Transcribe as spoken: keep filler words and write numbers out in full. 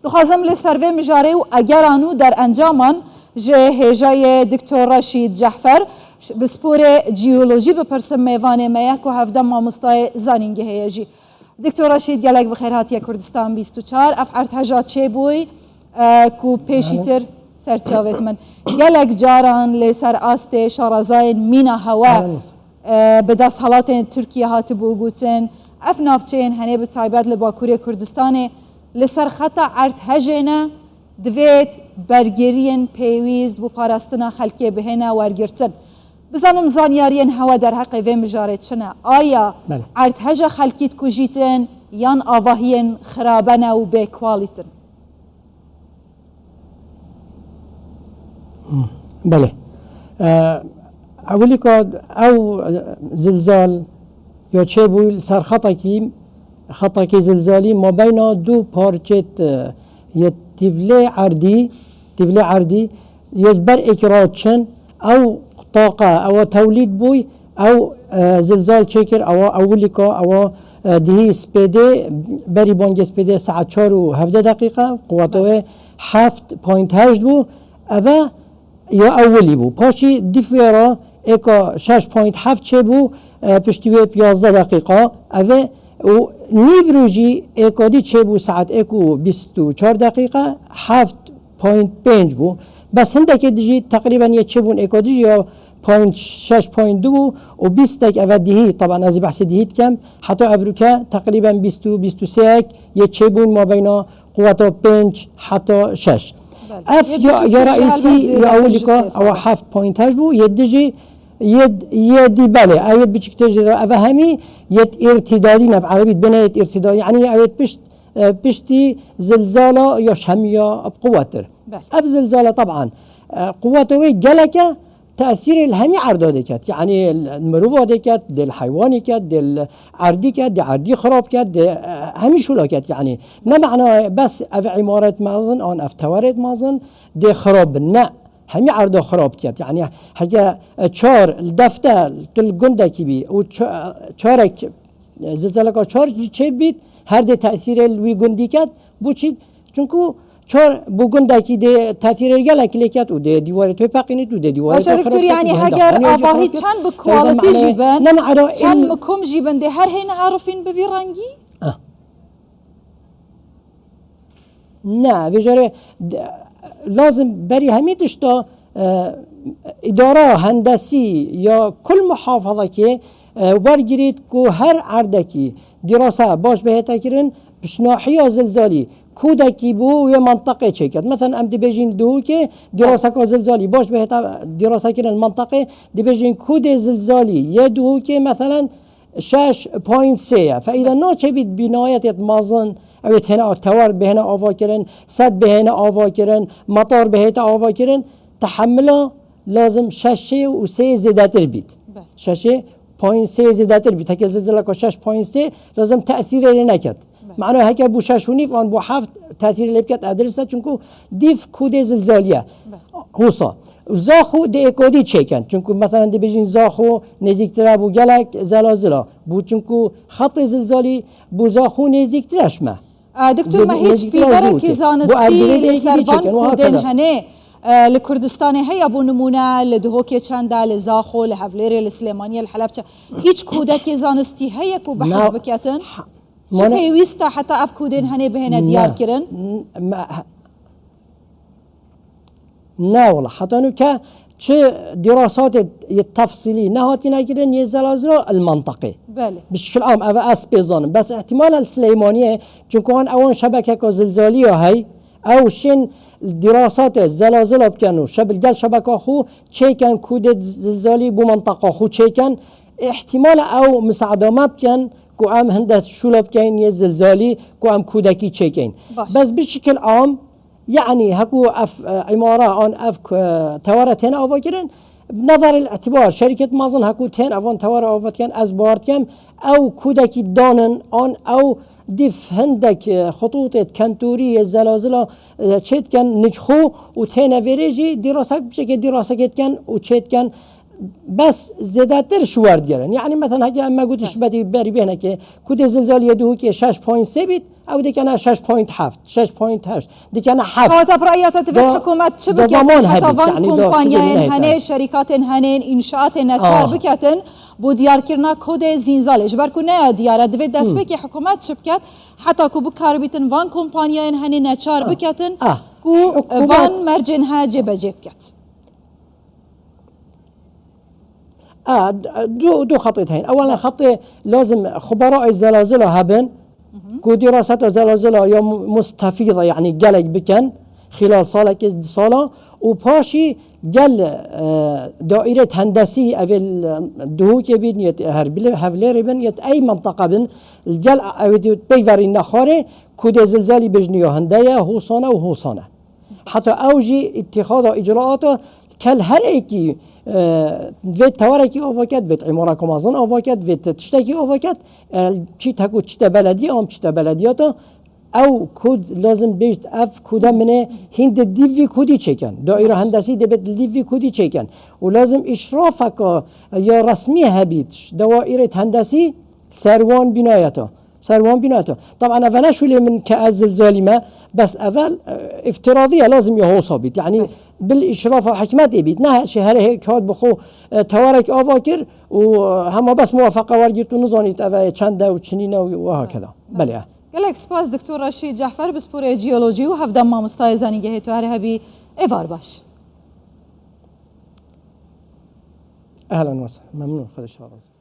Dixwazim li ser vê mijarê û egeran û derencaman ji hêjayê Doktor Reşîd Cehfer, bisporê ciyolojî, bipirsim, mêvanê me ye ku hevdem mamostayê zanîngehê ye jî. Doktor Reşîd, gelek bi xêr hatiye Kurdistan bîst û çar. Ev erdheja çêbûyî, e, ku pêşîtir ser çavêt min. Gelek caran lê ser astê şarezayên mîna hewe, e, bi desthilatên Tirkiye hatibû gotin. Ev navçeyên henê bi taybet li Bakurê Kurdistanê li ser xeta erdhejê ne, divêt bergiriyên pêwîst bo parastina xelkê bihêne wergirtin. Bizanim zanyariyên hewe derheqê vê mijarê çi ne? Aya Belê. erdheja xelkî dikujîtin yan avahiyên xirabe ne û bê quality in? Hmm, belê. E, ewilîka ew, e, zilzal ya çêbû li ser xetekî, xetekî zilzalî mabeyna du parçêt, e, yê tîvlê erdî, tîvlê erdî, yê ji ber êkî re çin, ew taqa, ewa tewlîd bûy, ew, e, zilzal çêkir, ewa ewilîka, ewa, e, dihî spêdê, berî bangê spêdê saet çar û hevdeh deqîqe, quweta wê heft point heşt bû, eve ya ewilî bû. Paşî dîf wê re êka şeş point heft çêbû, e, piştî wê bi yazdeh deqîqa, eve û nîv rojî êka dî çêbû saet êk û bîst û çar deqîqe, heft point pênc bû. Bes hindekê dijî teqrîben yê çêbûn êka dijî ya point şeş point du bû û bîst dek eve dihî, teban ez ê behsê dihî dikem, heta evroke teqrîben bîst û bîst û sê ek yê çêbûn mabeyna quweta pênc heta şeş. Belê. Ev Yê ya, biçûktir ya jî reîsî helbet ya zêdetir ewilîka ji sê sed. ewa heft point heşt bû, yê dijî yê, yê dî belê, ew yê biçûktir jî eve hemî yê îrtîdadî ne bi erebî, bine yê îrtîdadî, yanî ew yê pişt, e, piştî zilzala ya şemiya bi quwettir. Belê. Ev zilzala teban, e, quweta wê gelek e, tesîrê li hemî erda diket. Yanî li mirova diket, dê li heywanê ket, dê li erdî ket, dê erdî xirab ket, dê, e, hemî şûla ket. Yanî ne mena bes ev îmaret mezin an ev tewerêt mezin dê xirab bin. Ne. Hemî erda xirab diket. Yanî heke, e, çar li defte tu li gundekî bî û ça-, çarek, e, zilzeleka çar jî çêbît, her dê tesîrê li wî gundî ket. Bo çi? Çunku çar bo gundekî dê tesîrê gelek lê ket û dê dîwarê toy peqînît û dê dîwarê Baş e, toy doktor, xirab ket yanî û dê heger hindek avahî xirab ket. çend bi Feyda quality mane jî bin, ne mane çend ew bi kom jî bin, dê her hêne herifîn bi vî rengî? Ah. Ne, vê carê d-, lazim berî hemî tişta, e, îdara hendesî ya kul muhafazakê, e, wergirît ku her erdekî dîrasa baş bihête kirin, pişnahiya zilzalî kûdekî bû wê menteqê çêket. Mesela em dibêjin Duhokê dîraseka zilzalî baş bihête dîrasa kirin menteqê, dibêjin kûdê zilzalî yê Duhokê mesela şeş point sê ye. Feyda naçe bît bînayetêt mezin, ew ê têne tewer bihêne ava kirin, sed bihêne ava kirin, metar bihête ava kirin, tehemila lazim şeşê û sê zêdetir bît. Belê. Şeşê point sê zêdetir bît. Heke zilzileka şeş point sê lazim tesîrê lê neket. Belê. Mena heke bû şeş û nîv an bû heft tesîrê lê biket edilse, çunku dîv kûdê zilzalî ye. Belê. Husa. Zaxo dê êkodî çêken. Çunku mesela dibêjin Zaxo nêzîktir e bû gelek zelazila. Bû çunku xetê zilzalî bû Zaxo nêzîktir e ji me. E, Doktor, me hîç pîverekî zanistî li ser van kûdên henê, e, li Kurdistanê heye, bo nimûne li Duhokê çend e, li Zaxo, li Hevlêrê, li Silêmaniyê, li Helebçe. Hîç kûdekê zanistî heye ku behs biketin? Çi pêwîst e heta ev kûdên henê bihêne diyar kirin? Ne, wela heta nûke çi dîrasatê yê tefsîlî nehatîne kirin yê zelazila el menteqê. Belê. Bi şikil am, ev ez pê zanim. Bes îhtîmal el Sileymaniyê, çunku wan ewan şebekeka zilzalî ya hey, ew şên dîrasatê zelazila bikin û şe-, bi gel şebeka xwe çêken kûdê zilzalî bo menteqa xwe çêken. Îhtîmal e ew misaada me bikin ku em hinde şûla bikeyn yê zilzalî ku em kûdekî çêkeyn. Baş. Bes bi şikil am, Yanî, heku ev, e, îmara an ev, e, tewere têne ava kirin, bi nezerê îtibar, şerîket mezin heku tên evan tewere ava dikin, ez bawer dikim, ew kûdekî danin an ew dîf hindek, e, xitûtê kentorî yê zelazila, e, çê dikin nigxo û têne vêrê jî dîrasek, bi şekê dîrasekê dikin û çê dikin Bes zêdetir ji wer digerin. Yanî, mesela, heke em me gotiş, betî berî bêhnekê, kudê zilzaliyê Duhokê şeş point sê bît, ew dikene şeş point heft, şeş point heşt, dikene heft. Kewata bi raya te divêt Da-, hikûmet çi da biketin zaman heta hebît, van yanî da kompaniyayên çi hene, şerîkatên hene, înşaatên neçar Ah. biketin bo diyarkirina kodê zînzalê? Ji ber ku ne ya diyar e, divê destpêkê hikûmet çi biket heta ku bikaribîtin van kompaniyayên hene neçar Ah. biketin Ah. ku Hikûmet van mercên he cêbecê biket? A, d-, du, du xetê hene. Ewela xetê lazim xuberaê zelazela hebin, ku diraseta zelazela ya mu-, mustefîda, yanî gelek bikin, xilal salekê, du sala, û paşî gel, e, daîrê hendesî, evê l-, Duhokê bin, yet her bile Hevlêrê bin, yet ey menteqa bin, gel evê di peyverî nexwarê, ku dê zilzalî bijniya hinde ye, hosane û hosane. Heta ew jî îtîxada îcraata kel her êkî, e, vê tewarekî ava ket, vê îmareka mezin ava ket, vê te tiştekî ava ket, e, çî te ku çî te belediyê, am çî te belediyata, ew kud lazim bêjt, ev kuda min e, hîn di dîv vî kudî çêken. Daîra hendesî dê bê di dîv vî kudî çêken. Û lazim îşrafeka ya resmî hebît, dewaîrê hendesî ser wan bînayeta. Ser wan bînayeta. Taban, eve ne şûlê min ke ez zilzalî me, bes eve, e, îftiradî ye, lazim ya hosa bît. Yanî, Belê. bil îşrafa hikmetê bît. Ne her şey her hêk hat bi xwe, e, tewarek ava kir û, e, hema bes muwafeqa wergirt û nizanît eve çend e û çinîne û, û hakeda. Belê. Gelek spas, Doktor Reşîd Cehfer, pisporê jeolojî û hevdem mamostayê zanîngehê, tu her hebî êvar baş. Ehlen we sehlen. Memnun. Xwedê şad.